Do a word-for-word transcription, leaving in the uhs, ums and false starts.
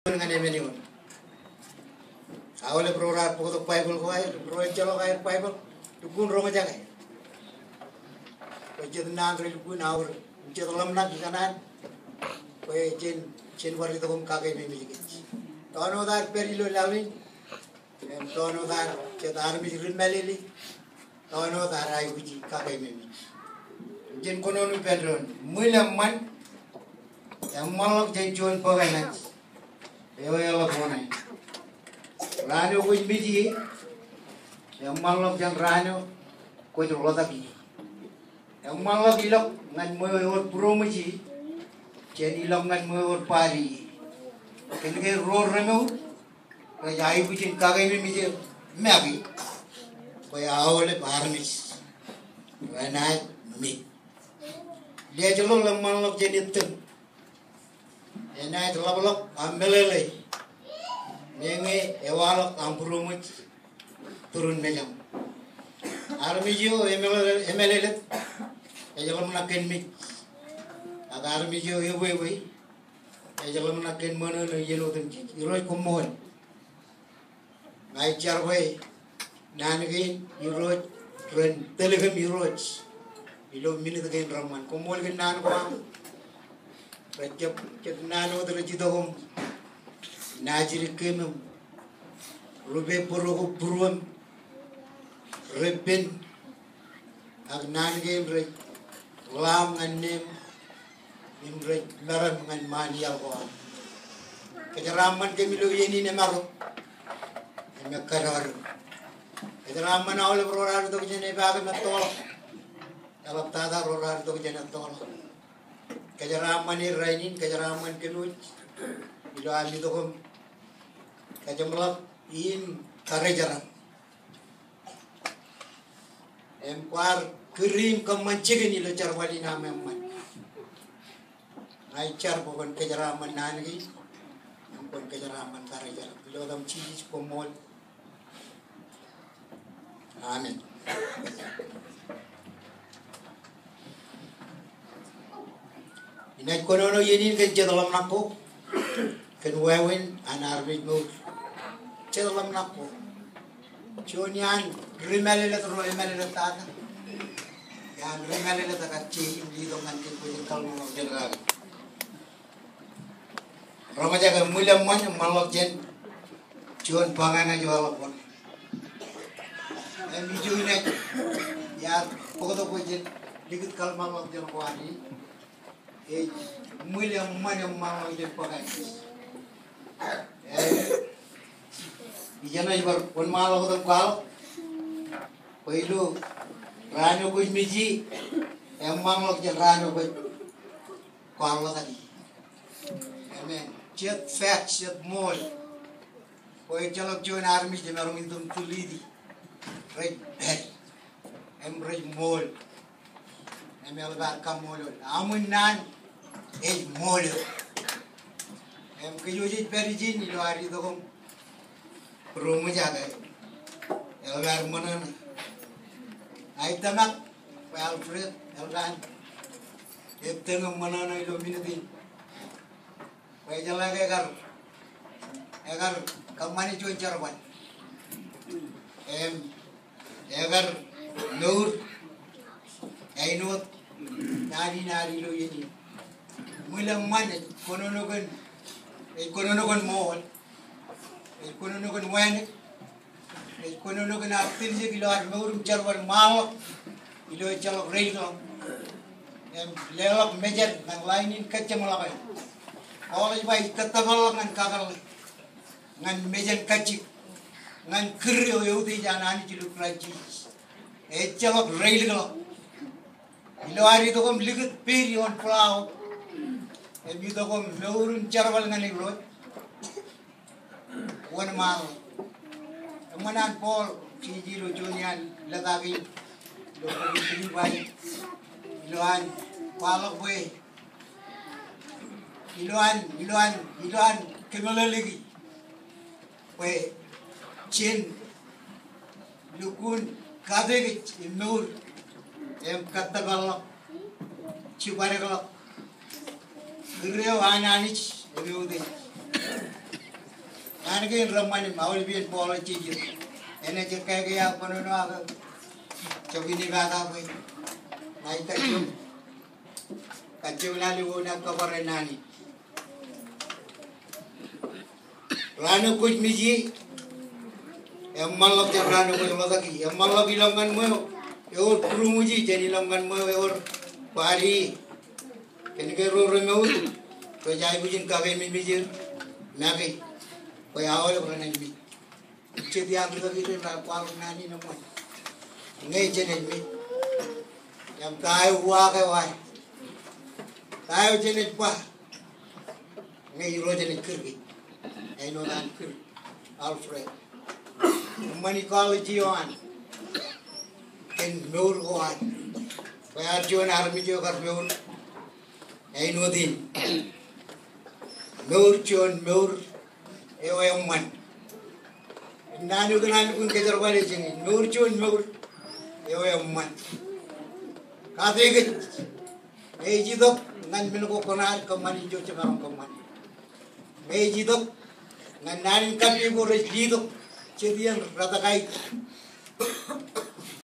ñan emān eoon. Aolep ro raar bōktok Baibōḷ ko aer, ro ejjeḷọk aer Baibōḷ, lukkuun roñjake. Bwe jet naan rej lukkuun aorōk im jet ḷōmṇak ikōṇaan. Bwe jen, jen bar itok im kakeememej kōj. Tọọn wōt ear pād ilo laḷ in, im tọọn wōt ear, jet armej ri mālele. Tọọn wōt ear aikuji kakeememej. Im jen kōnono ippān doon. Ṃwiil eṃṃan, eṃṃanḷọk jān juon bōk enaaj eo eḷap wōṇāān. Raan eo kwōj mej ie, eṃṃanḷọk jān raan eo kwōj ḷotak ie. Eṃṃanḷọk ilọk ñan ṃweo ewōr būroṃōj ie, jān ilọk ñan ṃweo ewōr baar ie. Kōn ke ro remour rej aikuj in kakeememej make, bwe aolep armej renaaj mej. Lejeḷḷọk eṃṃanḷọk jān ettōñ. Enaaj ḷapḷọk ak meḷeḷe. Meñe ewaḷọk aṃ būroṃōj turin mejaṃ. Armej eo emālōtlōt, emālōtlōt, ej ḷōmṇak kōn mej. Ak armej eo ewewe, ej ḷōmṇak kōn ṃōṇōṇō iien otemjej. Irooj koṃṃool. Ña ij jar bwe naan kein Irooj ren tōl kōm Irooj ilo minit kein reṃṃan. Koṃṃool kōn naan ko aṃ. Rej jab, jab naan wōt rej itok im naaj dik kōm im rupe bōro ko būruōm repen. Ak naan kein rej ḷaaṃ ñan neem im rej meram ñan ṃaan iaḷ ko aṃ. Kōjeraaṃṃan kōm ilo iien in emaroñ im ekkar aorōk. Kōjeraaṃṃan aolep ro raar itok jān epaak im ettoḷọk. Eḷaptata ro raar itok jān ettoḷọk. Kōjeraaṃṃan er rainin, kōjeraaṃṃan kōm wōj ilo am itok im kajeṃḷọk im karijeran. Im kwaar kūr im kōṃṃan jikin ilo jerbal in aṃ eṃṃan. Ña ij jar bwe kwōn kōjeraaṃṃan naan kein im kwōn kōjeraaṃṃan karijeran. Ilo etaṃ Jisōs, koṃṃool. Amen. Inaaj kōnono iien in kōn jet ḷōmṇak ko, kōn wāween an armej mour. Jet ḷōmṇak ko. Juon iaan ri mālōtlōt ro emālōtlōt tata. Iaan ri mālōtlōt ekar jeje im letok ñan kōj bwe jen kōḷmānḷọkjeṇ kake. Roñjake, ṃwiil eṃṃan, eṃṃanḷọk jān juon bōk enaaj eo eḷap wōṇāān. Im ijo inaaj iar bōktok bwe jen likūt kōḷmānḷọkjeṇ ko ad in, ej ṃwiil eṃṃan, eṃṃanḷọk jān bōk enaaj. Im ijeṇe ij bar wōnṃaanḷọk wōt im kwaḷọk bwe ilo raan eo kwōj mej ie, eṃṃanḷọk jān raan eo kwōj kwaḷọk ie. Amen. Jet fact, jet ṃool. Bwe ejjeḷọk juon armej emaroñ itok im tūlidi. Rej pād im rej ṃool. Im eḷap ad kaṃṃoolol. Aṃ naan ej ṃool eo. Im kōj wōj ej pād ijin ilo ad itok im būroṃōj ak eḷap ad ṃōṇōṇō. Ij tōmak bwe Alfred eḷap an ettōñ im ṃōṇōṇō ilo minit in. Bwe ejeḷā ke ekar, ekar kōṃṃane juon jerbal. Im ekar mour āinwōt naan in ad ilo iien in. Ṃwiil eṃṃan ej kōnono kōn, ej kōnono kōn ṃool. Ej kōnono kōn wānōk. Ej kōnono kōn ad tiljek ilo ad mour im jerbal ṃaanḷọk ilo ejjeḷọk reiḷọk. Im leḷọk mejād ñan line in kajjeṃḷọk e. Paul ej ba ij tōtōpar ḷọk ñan kakōḷḷe, ñan mejān kajjik, ñan kūr eo eutiej an Anij ilo Kraist Jisōs. Ejjeḷọk reiḷọk. Ilo ad itok im likūt peid ioon pulao im itok im mour im jerbal ñan Irooj wōnṃaanḷọk. Eṃṃan an Paul jeje ilo juon iaan lōta kein ilo bok in Pilippai ilo an kwaḷọk bwe ilo an, ilo an, ilo an kōmeḷeḷeiki bwe jen lukkuun katekij im mour im kōttōpar ḷọk jibadekḷọk kūr eo an Anij im eutiej. Naan kein reṃṃan im aolep iien Paul ej jeje. Enaaj ekkāke aō kōnono ak jab inepata bwe ij kajjioñ, kajjioñ lale wōt aō kōṃṃane naan in. Raan eo kwōj mej ie, eṃṃanḷọk jān raan eo kwōj ḷotak ie. Eṃṃanḷọk ilọk ñan ṃweo ewōr būroṃōj ie jān ilọk ñan ṃweo ewōr kwaḷe ie. Kōn ke ro remour rej aikuj in kake mejmej er make bwe aolep renaaj mej. Jet iaan ri-kaki rein raar kwaḷọk naan in eṃṃan. Ñe jenaaj mej, im ta eo uwaak eo aer, ta eo jenaaj ba? Ñe Irooj enaaj kūr kōj, āinwōt an kūr Alfred. Eṃṃan ecology eo an kōn mour ko an. Bwe ear juon armej eo kar mour āinwōt in. Mour juon mour eo eṃṃan. Im naan eo kōn an lukkuun kōjerbale jān in, mour juon mour eo eṃṃan. Kate kōj, ñe ej itok ñan men ko kwōnaaj kōṃṃane, ijo jemaroñ kōṃṃane. Ñe ej itok ñan naan in kappei ko rej letok jet iien rātōk aet.